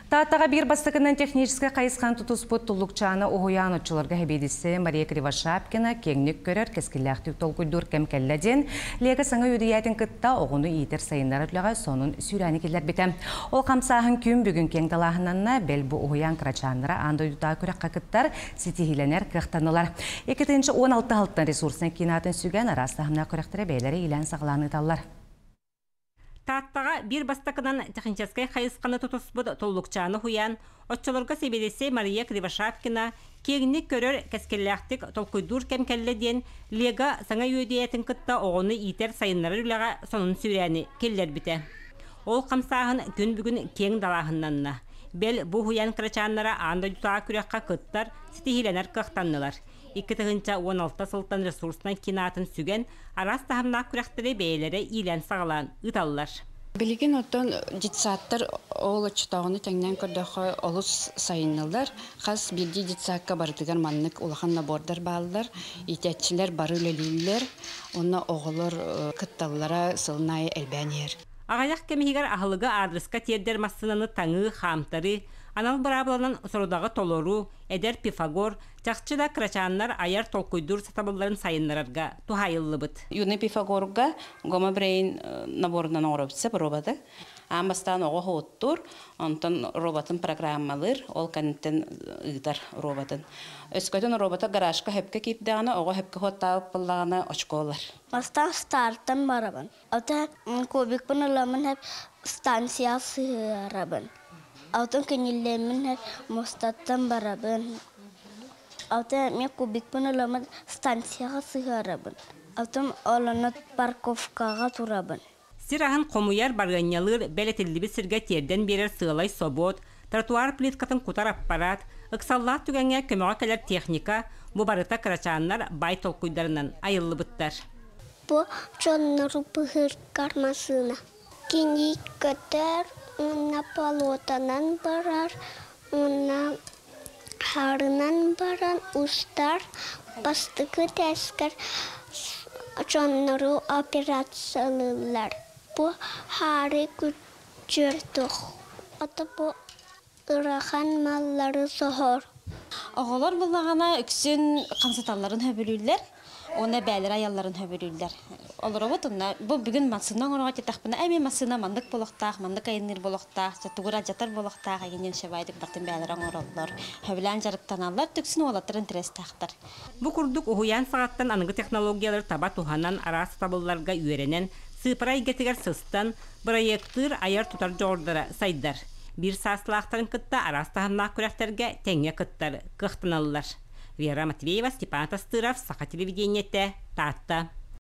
Тааттаҕа биир бастакынан техническэй хайысханы тутуспут Туллукчаана уһуйаан оччолорго сэбиэдиссэйэ Мария Кривошапкина киэҥник көрөр, кэскиллээхтик толкуйдуур кэм кэллэ диэн Лего саҥа үөдүйээтин кытта оҕону иитэр-сайыннарар үлэҕэ сонун сүүрээни киллэрбитэ. Ол хамсааһын күн бүгүн киэҥ далааһыннанна, бэл бу уһуйаан кырачааннара аан дойдутааҕы күрэххэ кыттар, ситиһиилэнэр кыахтаннылар. 2016 сылтан ресурснай киин аатын сүгэн араас таһымнаах күрэхтэрэ бэйэлэрэ иилээн-саҕалаан ыыталлар. Тааттаҕа биир бастакынан техническэй хайысханы тутуспут Туллукчааны уһуйаан, оччолорго сэбиэдиссэй Мария Кривошапкина киэҥник көрөр, кэскиллээхтик толкуйдуур кэм кэллэ диэн Лего саҥа үөдүйээтин кытта оҕону иитэр-сайыннарар үлэҕэ сонун сүүрээни киллэрбитэ. Ол хамсааһын күн бүгүн киэҥ далааһыннанна. Бэл, бу уһуйаан кырачааннара аан дойдутааҕы күрэххэ кыттар, ситиһиилэнэр кыахтаннылар. 2016 сылтан ресурснай киин аатын сүгэн, араас таһымнаах күрэхтэри бэйэлэрэ иилээн-саҕалаан ыыталлар. Билигин оттон детсадтар ол оччотооҕуну тэҥнээн көрдөххө олус сайыннылар. Хас биирдии детсадка барытыгар маннык улахан набордар бааллар. Иитээччилэр бары үлэлииллэр. Онно оҕолор кытталлара сылын аайы элбээн иһэр. Аҕыйах кэм иһигэр аһылыгы аадырыска тиэрдэр массыынаны таҥыы, хаамтарыы, анал быраабыланан сорудаҕы толоруу, эдэр Пифагор, чахчы да кырачааннар айар толкуйдуур сатабылларын сайыннарарга туһаайыллыбыт. Юный Пифагорга гомобрейн наборунан оҥоробут роботы. Аан бастаан оҕо оттуур, онтон роботын программалыыр, ол кэнниттэн ыытар роботын. Өскөтүн робота гаражка хөпкө киирдэҕинэ, оҕо хөпкө хуоттаабыт буоллаҕына очколар. Бастаан стартан барабын. Ата кубикпын ыламын хеп станция сыһыарабын. Алтын кениллэммин хеп мостаттан барабын. Алтын мен кубикпын ыламын станцияҕа сыһыарабын. Алтын олонно парковкаҕа турабын. Сир аһын хомуйар, барыанньалыыр, бэлэтиллибит сиргэ тиэрдэн биэрэр сыалай собуот, тротуар плиткатын кутар аппарат, ыксаллаах түгэҥҥэ көмөҕө кэлэр техника, бу барыта кырачааннар баай толкуйдарынан айыллыбыттар. Бу дьоннору быһыыргар массыына. Кини көтөр уонна полотанан барар уонна хаарынан баран устар. Бастакы тэскэр дьоннору операциялыыллар. Бу хаары күчүртүх. Ото бу ырахан маллары соһор. Оҕолор буллаҕына үксүн хамсаталларын хөбүлүүллэр уонна бээлэр айалларын хөбүлүүллэр. Олоробут онно бу бүгүн массыына оҥорого титэхпинэ эми массыына маннык болохтаах, маннык айанныыр болохтаах, тугура дьатар болохтаах эгинен шебайдык бартын бээлэр оҥороллор. Хөбүлээн дьарыктаналлар, түксүн уолаттар интэриэстээхтэр. Бу курдук уһуйаан саҕаттан аныгы технологиялары таба туһанан араас сатабылларга үөрэнэн, сыыпара эйгэтигэр сыстан, бырайыактыыр айар-тутар дьоҕурдара сайдар. Биир сааслаахтарын кытта араас таһымнаах күрэхтэргэ тэҥҥэ кыттар кыахтаналлар. Вера Матвеева, Степан Тастыров, Саха телевидениетэ, Таатта.